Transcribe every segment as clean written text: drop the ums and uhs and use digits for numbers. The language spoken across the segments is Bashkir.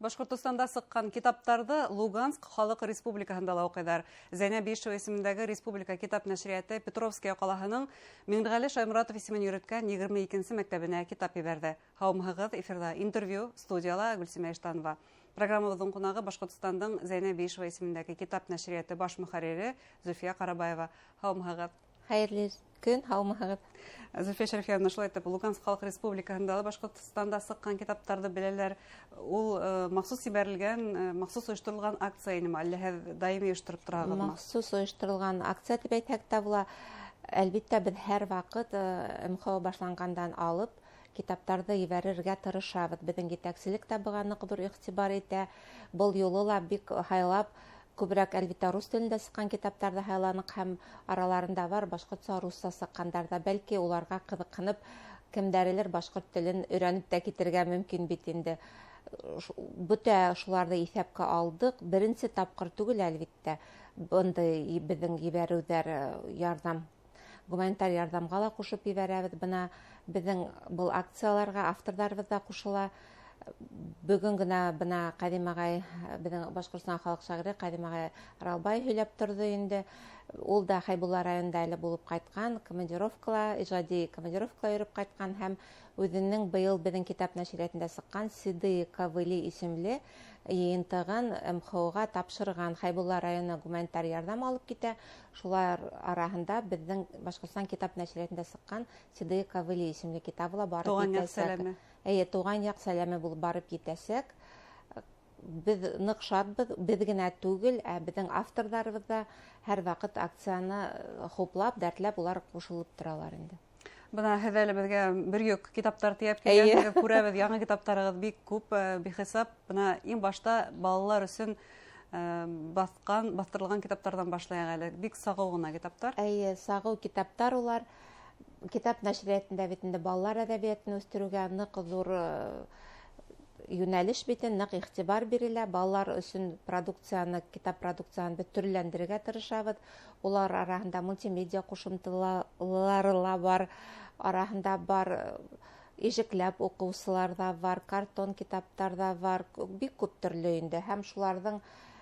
Башҡортостанда сыҡҡан китаптарҙы Луганск халыҡ республикаһында ла уҡыйҙар. Зәйнәб Биишева исемендәге республика китап нәшриәте Петровская ҡалаһының Миңлеғәле Шайморатов исемен йөрөткән 22-нсе мәктәбенә китап ебәрҙе. Һаумыһығыҙ, эфирҙа интервью, студияла Гөлсимә Иштанова. Программабыҙҙың ҡунағы Башҡортостандың Зәйнәб Биишева исемендәге китап нәшриәте баш мөхәррире Зөлфиә Ҡарабаева. Һаумыһығыҙ. Хәйерле көн, һаумыһығыҙ. Зөлфиә Шәрифйәновна, шулай итеп, Луганск халыҡ республикаһында ла Башҡортостанда сыҡҡан китаптарҙы беләләр. Ул махсус ебәрелгән, махсус ойошторолған акция инеме, әллә һеҙ даими ойоштороп тораһығыҙмы? Махсус ойошторолған акция тип әйтһәк тә була. Әлбиттә, беҙ һәр ваҡыт МХО башланғандан алып китаптарҙы ебәрергә тырышабыҙ. Беҙҙең етәкселек тә быға ныҡ ҙур иғтибар итә. Был юлы ла бик һайлап, күберәк, әлбиттә, рус телендә сыҡҡан китаптарҙы һайланыҡ һәм араларында бар башҡортса, русса сыҡҡандар ҙа. Бәлки уларға ҡыҙыҡһынып, кемдәрелер башҡорт телен өйрәнеп тә китергә мөмкин бит инде. Бөтә шуларҙы иҫәпкә алдыҡ. Беренсе тапҡыр түгел, әлбиттә, бындай беҙҙең ебәреүҙәр, ярҙам, гуманитар ярҙамға ла ҡушып ебәрәбеҙ. Бына беҙҙең был акцияларға авторҙарыбыҙ ҙа ҡушыла. Бөгөн генә бына Ҡәҙим ағай, беҙҙең Башҡортостан халыҡ шағиры Ҡәҙим ағай Ралбай һөйләп торҙо инде. Ул да Хәйбулла районында әле булып ҡайтҡан, командировкала, ижади командировкала йөрөп ҡайтҡан һәм үҙенең быйыл беҙҙең китап нәшриәтендә сыҡҡан Седые ковыли исемле йыйынтығын МХО-ға тапшырған. Хәйбулла районы гуманитар ярҙам алып китә. Шулар араһында беҙҙең Башҡортостан китап нәшриәтендә сыҡҡан Седые ковыли исемле китабы ла барып Тыуған яҡ етәсәк. сәләме. Эйе, тыуған яҡ сәләме булып барып етәсәк. Беҙ ныҡ шатбыҙ, беҙ генә түгел, ә беҙҙең авторҙарыбыҙ ҙа һәр ваҡыт акцияны хуплап, дәртләп улар ҡушылып торалар инде. Бына һеҙ әле беҙгә бер йөк китаптар тейәп килгәнһегеҙ, күрәбеҙ, яңы китаптарығыҙ бик күп, бихисап. Бына иң башта балалар өсөн баҫтырылған китаптарҙан башлайыҡ әле. Бик сағыу ғына китаптар. Эйе, сағыу китаптар улар. Китап нәшриәтендә бит инде балалар әҙәбиәтен үҫтереүгә ныҡ ҙур йүнәлеш бит инде, ныҡ иғтибар бирелә. Балалар өсөн продукцияны, китап продукцияны беҙ төрләндерергә тырышабыҙ. Улар араһында мультимедиа ҡушымталары ла бар, араһында бар ижекләп уҡыусылар ҙа бар, картон китаптар ҙа бар, бик күп төрлө инде. Һәм шуларҙың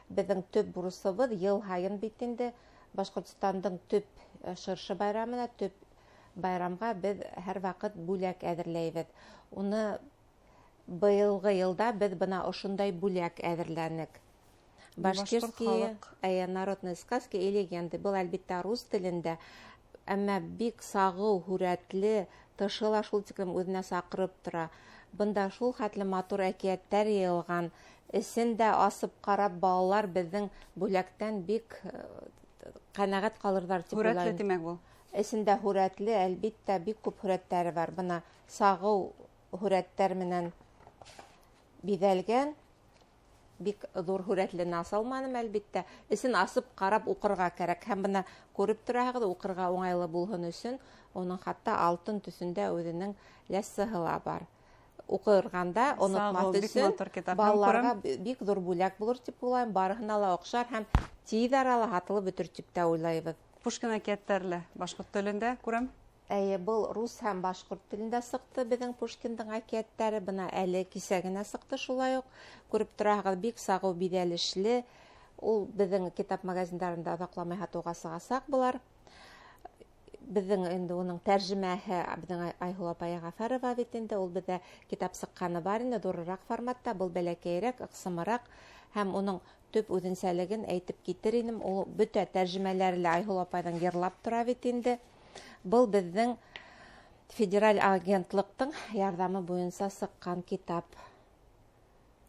беҙҙең төп бурысыбыҙ йыл һайын бит инде Башҡортостандың төп шыршы байрамына, төп байрамға беҙ һәр ваҡыт бүләк әҙерләйбеҙ. Уны быйылғы йылда беҙ бына ошондай бүләк әҙерләнек. Башҡорт Башкирские, халыҡ. народные сказки и легенды. Был әлбиттә рус телендә, әммә бик сағыу, һүрәтле, тышы ла шул тиклем үҙенә саҡырып тора. Бында шул хәтле матур әкиәттәр йыйылған. Эсен дә асып ҡарап балалар беҙҙең бүләктән бик ҡәнәғәт ҡалырҙар тип Һүрәтле уйлайым. тимәк был. Эсендә һүрәтле, әлбиттә, бик күп һүрәттәре бар. Бына сағыу һүрәттәр менән биҙәлгән. Бик ҙур һүрәтлене аса алманым, әлбиттә. Эсен асып ҡарап уҡырға кәрәк. Һәм бына күреп тораһығыҙ, уҡырға уңайлы булһын өсөн уның хатта алтын төҫөндә үҙенең ләссыһы ла бар. Уҡырғанда онотмаҫ Сағыу, бик өсөн матур китап. Һәм балаларға күрәм. бик ҙур бүләк булыр тип уйлайым. Барыһына ла оҡшар һәм тиҙ арала һатылып бөтөр тип тә уйлайбыҙ. Пушкин әкиәттәре башҡорт телендә күрәм. Эйе, был рус һәм башҡорт телендә сыҡты беҙҙең Пушкиндың әкиәттәре. Бына әле кисә генә сыҡты шулай уҡ. Күреп тораһығыҙ, бик сағыу биҙәлешле. Ул беҙҙең китап магазиндарында оҙаҡламай һатыуға сығасаҡ былар. Беҙҙең инде уның тәржемәһе беҙҙең Айһылыу апай Ғәфәрова бит инде, ул беҙҙә китап сыҡҡаны бар инде, ҙурыраҡ форматта, был бәләкәйерәк, ыҡсымыраҡ. Һәм уның төп үҙенсәлеген әйтеп китер инем, ул бөтә тәржемәләре лә Айһылыу апайҙың йырлап тора бит инде. Был беҙҙең федераль агентлыҡтың ярҙамы буйынса сыҡҡан китап.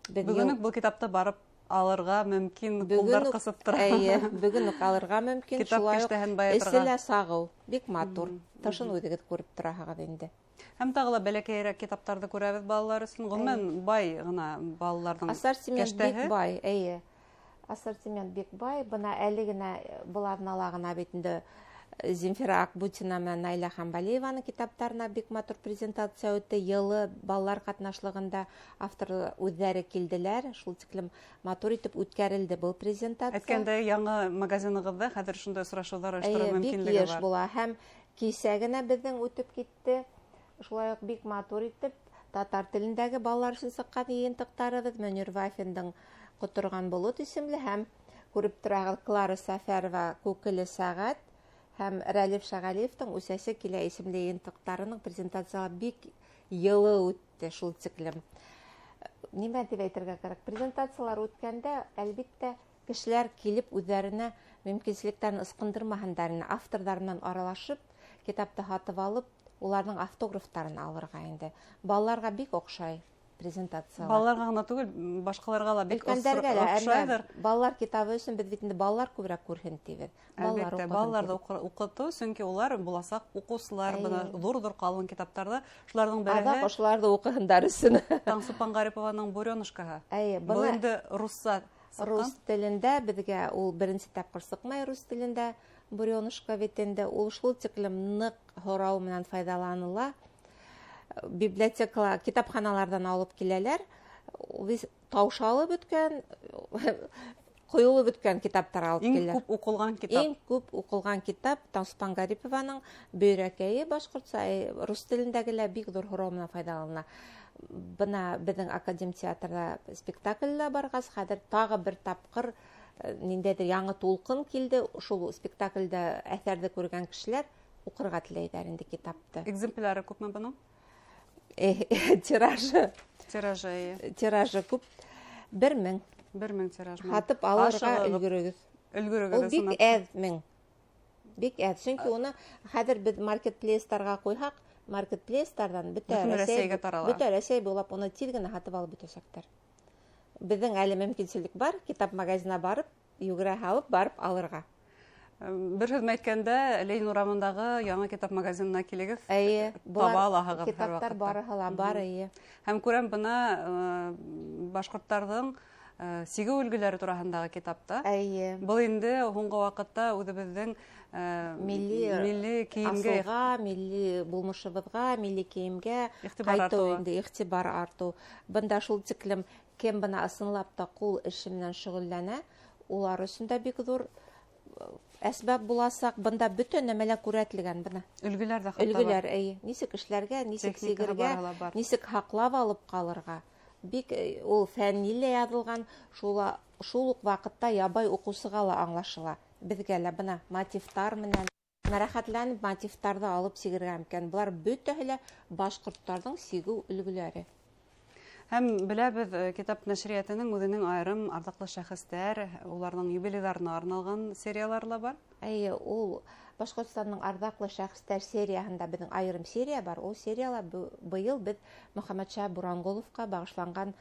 Беҙ Бөгөн йыл үк был китапты барып алырға мөмкин, Бөгөн ҡулдар үк ҡысып тора. Эйе, бөгөн үк алырға мөмкин. Китап Шулай уҡ киштәһен байытырға. Эсе лә сағыу, бик матур. Тышын үҙегеҙ күреп тораһығыҙ инде. Һәм тағы ла бәләкәйерәк китаптарҙы күрәбеҙ балалар өсөн. Ғөмүмән, бай ғына балаларҙың Ассортимент бик кәштәһе. бай, эйе. Ассортимент бик бай. Бына әле генә был аҙнала ғына бит инде Земфира Акбутина менән Наиля Хамбалиеваның китаптарына бик матур презентация үтте. Йылы балалар ҡатнашлығында автор үҙҙәре килделәр. Шул тиклем матур итеп үткәрелде был презентация. Әйткәндәй, яңы магазинығыҙҙа хәҙер шундай осрашыуҙар ойоштороу Эйе, бик мөмкинлеге йыш бар. була. Һәм кисә генә беҙҙең үтеп китте. Шулай уҡ бик матур итеп. Татар телендәге балалар өсөн сыҡҡан йыйынтыҡтарыбыҙ Мөнир Вафиндың «Ҡоторған болот» исемле һәм күреп торағыҙ Клара Сәфәрова «Күкеле сәғәт» һәм Рәлиф Шәғәлиевтың «Үсәсе килә» исемле йыйынтыҡтарының презентациялары бик йылы үтте шул тиклем. Нимә тип әйтергә кәрәк? Презентациялар үткәндә, әлбиттә, кешеләр килеп үҙҙәренә мөмкинселектәрен ысҡындырмаһындар, авторҙар менән аралашып, китапты һатып алып, уларҙың автографтарын алырға инде. Балаларға бик оҡшай презентациялар. Балаларға ғына түгел, башҡаларға ла бик Өлкәндәргә лә, әммә оҡшайҙыр. Балалар китабы өсөн беҙ бит инде балалар күберәк күрһен тибеҙ. Балалар Әлбиттә, уҡыһын балаларҙы тибеҙ. Уҡытыу, сөнки улар буласаҡ уҡыусылар, Эйе. бына ҙур-ҙур ҡалын китаптарҙы, шуларҙың береһе Аҙаҡ ошоларҙы уҡыһындар өсөн. Таңсулпан Ғарипованың «Буренушкаһы». Эйе, Был бына инде русса сыҡҡан. Рус телендә беҙгә ул беренсе тапҡыр сыҡмай рус телендә «Буренушка» бит инде ул шул тиклем ныҡ һорау менән файҙаланыла. Библиотекала, китапханаларҙан алып киләләр. Таушалып бөткән, ҡойолоп бөткән китаптар алып Иң киләләр. күп уҡылған китап. Иң күп уҡылған китап Таңсулпан Ғарипованың «Бөйрәкәйе» башҡортса, рус телендәге лә бик ҙур һорау менән файҙалана. Бына беҙҙең академ театрҙа спектакль лә барғас, хәҙер тағы бер тапҡыр ниндәйҙер яңы тулҡын килде. Шул спектаклдә әҫәрҙе күргән кешеләр уҡырға теләйҙәр инде китапты. Экземпляры күпме бының? Тиражы. Тиражы, эйе. Тиражы күп. 1000. 1000 тираж. Һатып алырға Ашығығыҙ. өлгөрөгөҙ. Өлгөрөгөҙ, Ул бик ысынлап. әҙ мең. Бик әҙ. Сөнки уны хәҙер беҙ маркетплейстарға ҡуйһаҡ, маркетплейстарҙан Бөтөн Рәсәйгә тарала. бөтә Рәсәй буйлап уны тиҙ генә һатып алып бөтәсәктәр. Беҙҙең әле мөмкинселек бар, китап магазинына барып, йүгерә һалып барып алырға. Бер һүҙ менән әйткәндә, Ленин урамындағы яңы китап магазинына килегеҙ. Эйе, Таба бұлар алаһығыҙ һәр китаптар ваҡытта. барыһы ла бар, эйе. Һәм күрәм бына башҡорттарҙың сигеү өлгөләре тураһындағы китапта. Эйе. Был инде һуңғы ваҡытта үҙебеҙҙең Милли милли кейемгә асылға, милли булмышыбыҙға, милли кейемгә иғтибар ҡайтыу артыуы. инде, иғтибар артыу. Бында шул тиклем кем бына ысынлап та ҡул эше менән шөғөлләнә, улар өсөн дә бик ҙур әсбап буласаҡ. Бында бөтә нәмәләр күрһәтелгән бына. Өлгөләр дә хатта бар. Өлгөләр, эйе. Нисек эшләргә, нисек Техникаһы сигергә, барыһы ла бар. нисек һаҡлап алып ҡалырға. Бик ул фәнни лә яҙылған, шул уҡ ваҡытта ябай уҡыусыға ла аңлашыла. Беҙгә лә бына мотивтар менән рәхәтләнеп мотивтарҙы алып сигергә мөмкин. Былар бөтәһе лә башҡорттарҙың сигеү өлгөләре. Һәм беләбеҙ, китап нәшриәтенең үҙенең айырым арҙаҡлы шәхестәр, уларҙың юбилейҙарына арналған сериялары ла бар. Эйе, ул Башҡортостандың арҙаҡлы шәхестәр серияһында беҙҙең айырым серия бар. Ул серияла быйыл беҙ Мөхәммәтша Буранғоловҡа бағышланған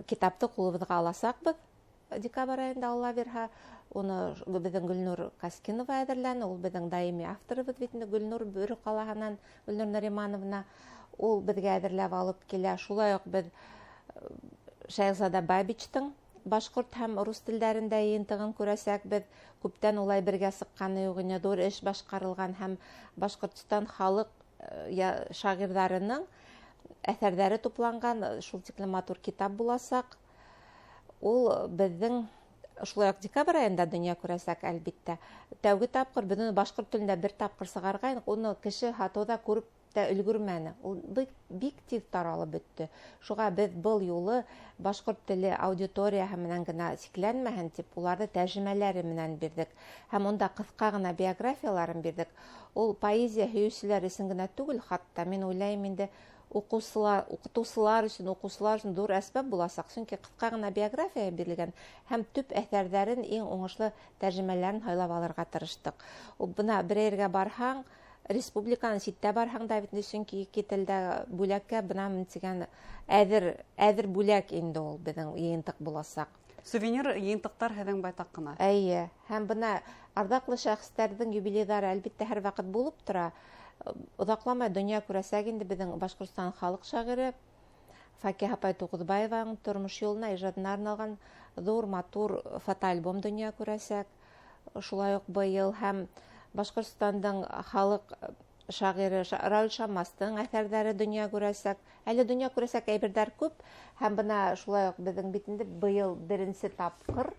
китапты ҡулыбыҙға аласаҡбыҙ. Декабрь айында, Алла бирһә, уны беҙҙең Гөлнур Каскинова әҙерләне. Ул беҙҙең даими авторыбыҙ бит инде, Гөлнур Бөрө ҡалаһынан, Гөлнур Наримановна. Ул беҙгә әҙерләп алып килә. Шулай уҡ беҙ Шәйхзада Бабичтың башҡорт һәм рус телдәрендә йыйынтығын күрәсәкбеҙ. Күптән улай бергә сыҡҡаны юҡ ине, ҙур эш башҡарылған һәм Башҡортостан халыҡ шағирҙарының әҫәрҙәре тупланған шул тиклем матур китап буласаҡ. Ул беҙҙең шулай уҡ декабрь айында донъя күрәсәк, әлбиттә. Тәүге тапҡыр беҙ уны башҡорт телендә бер тапҡыр сығарғайныҡ, уны кеше һатыуҙа күреп тә өлгөрмәне. Ул бик тиҙ таралып бөттө. Шуға беҙ был юлы башҡорт теле аудиторияһы менән генә сикләнмәһен тип, уларҙы тәржемәләре менән бирҙек. Һәм унда ҡыҫҡа ғына биографияларын бирҙек. Ул поэзия һөйөүселәр өсөн генә түгел, хатта мин уйлайым инде уҡытыусылар өсөн, уҡыусылар өсөн ҙур әсбап буласаҡ. Сөнки ҡыҫҡа ғына биография бирелгән һәм төп әҫәрҙәрен, иң уңышлы тәржемәләрен һайлап алырға тырыштыҡ. Ул бына берәй ергә барһаң, республиканан ситтә барһаң да бит инде, сөнки ике телдә бүләккә бына мин тигән әҙер бүләк инде ул беҙҙең йыйынтыҡ буласаҡ. Сувенир йыйынтыҡтар һеҙҙең байтаҡ ҡына. Эйе, һәм бына арҙаҡлы шәхестәрҙең юбилейҙары әлбиттә һәр ваҡыт булып тора. Оҙаҡламай донъя күрәсәк инде беҙҙең Башҡортостан халыҡ шағиры Факиһа апай Туғыҙбаеваның тормош юлына, ижадына арналған ҙур матур фотоальбом донъя күрәсәк. Шулай уҡ быйыл һәм Башҡортостандың халыҡ шағиры Рауль Шаммастың әҫәрҙәре донъя күрәсәк. Әле донъя күрәсәк әйберҙәр күп. Һәм бына шулай уҡ беҙҙең бит инде быйыл беренсе тапҡыр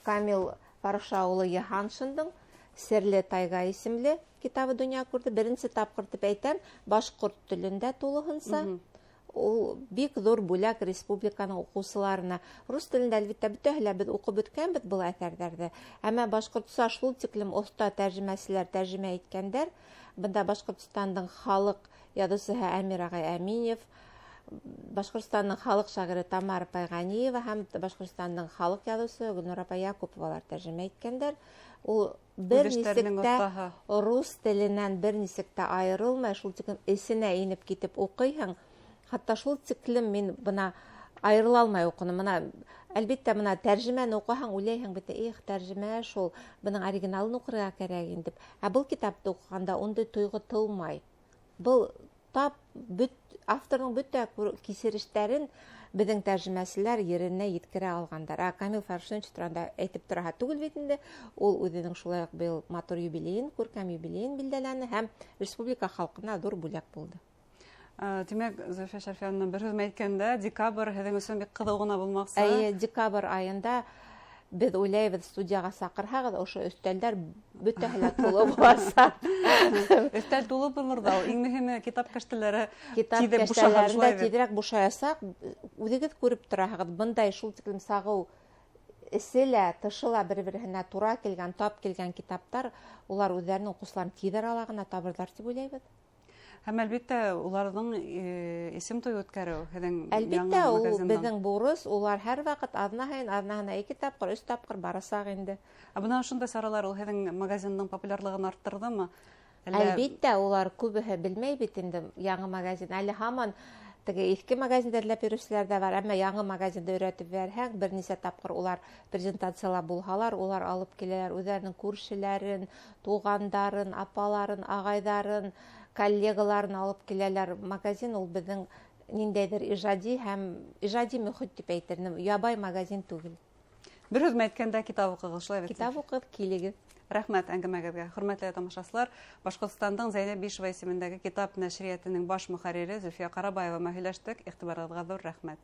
Камил Фарша улы Йыһаншиндың Серле тайга исемле китабы донъя күрҙе. Беренсе тапҡыр тип әйтәм, башҡорт телендә тулыһынса. Ул бик ҙур бүләк республиканың уҡыусыларына. Рус телендә, әлбиттә, бөтәһе лә беҙ уҡып бөткәнбеҙ был әҫәрҙәрҙе. Әммә башҡортса шул тиклем оҫта тәржемәселәр тәржемә иткәндәр. Бында Башҡортостандың халыҡ яҙыусыһы Әмир ағай Әминев, Башҡортостандың халыҡ шағиры Тамара Пайғаниева һәм Башҡортостандың халыҡ яҙыусыһы Гөлнур апай Яҡуповалар тәржемә иткәндәр. Ул бер нисек тә рус теленән бер нисек тә айырылмай, шул тиклем эсенә инеп китеп уҡыйһың. Хатта шул тиклем мин бына айырыла алмай уҡыным. Бына, әлбиттә, бына тәржемәне уҡыһаң, уйлайһың бит, их, тәржемә шул, бының оригиналын уҡырға кәрәк инде. Ә был китапты уҡығанда ундай тойғо тыумай. Был тап бөт, авторҙың бөтә кисерештәрен беҙҙең тәржемәселәр еренә еткерә алғандар. Ә Камил Фаршинович тураһында әйтеп тораһа түгел бит инде, ул үҙенең шулай уҡ быйыл матур юбилейын, күркәм юбилейын билдәләне һәм республика халҡына ҙур бүләк булды. Тимәк, Зөлфиә Шәрифйәновна, бер һүҙ әйткәндә, декабрь һеҙҙең өсөн бик ҡыҙыу ғына булмаҡсы. Эйе, декабрь айында беҙ уйлайбыҙ, студияға саҡырһағыҙ, ошо өҫтәлдәр бөтәһе лә тулы буласаҡ. Өҫтәл тулы булыр ҙа, иң мөһиме китап кәштәләре китап кәштәләрендә тиҙерәк бушаясаҡ. Үҙегеҙ күреп тораһығыҙ, бындай шул тиклем сағыу эсе лә, тышы ла бер-береһенә тура килгән, тап килгән китаптар, улар үҙҙәренең уҡыусыларын тиҙ арала ғына табырҙар тип уйлайбыҙ. Һәм әлбиттә, уларҙың исем туйы үткәреү һеҙҙең әлбиттә, ул беҙҙең бурыс, улар һәр ваҡыт аҙна һайын, аҙнаһына 2 тапҡыр, 3 тапҡыр барасаҡ инде. Ә бына ошондай саралар ул һеҙҙең магазиндың популярлығын арттырҙымы? Әлбиттә, улар күбеһе белмәй бит инде яңы магазин. Әле һаман теге иҫке магазинда эҙләп йөрөүселәр ҙә бар, әммә яңы магазинда өйрәтеп бирһәң, бер нисә тапҡыр улар презентацияла булһалар, улар алып киләләр үҙҙәренең күршеләрен, туғандарын, апаларын, ағайҙарын, коллегаларын алып киләләр. Магазин ул беҙҙең ниндәйҙер ижади һәм ижади мөхит тип әйтер инем, ябай магазин түгел. Бер һүҙ әйткәндә, китап уҡығыҙ, шулай бит? Китап уҡығыҙ, килегеҙ. Рәхмәт әңгәмәгеҙгә. Хөрмәтле тамашасылар, Башҡортостандың Зәйнәб Бишева исемендәге китап нәшриәтенең баш мөхәррире Зөлфиә Ҡарабаева менән һөйләштек. Иғтибарығыҙға ҙур рәхмәт.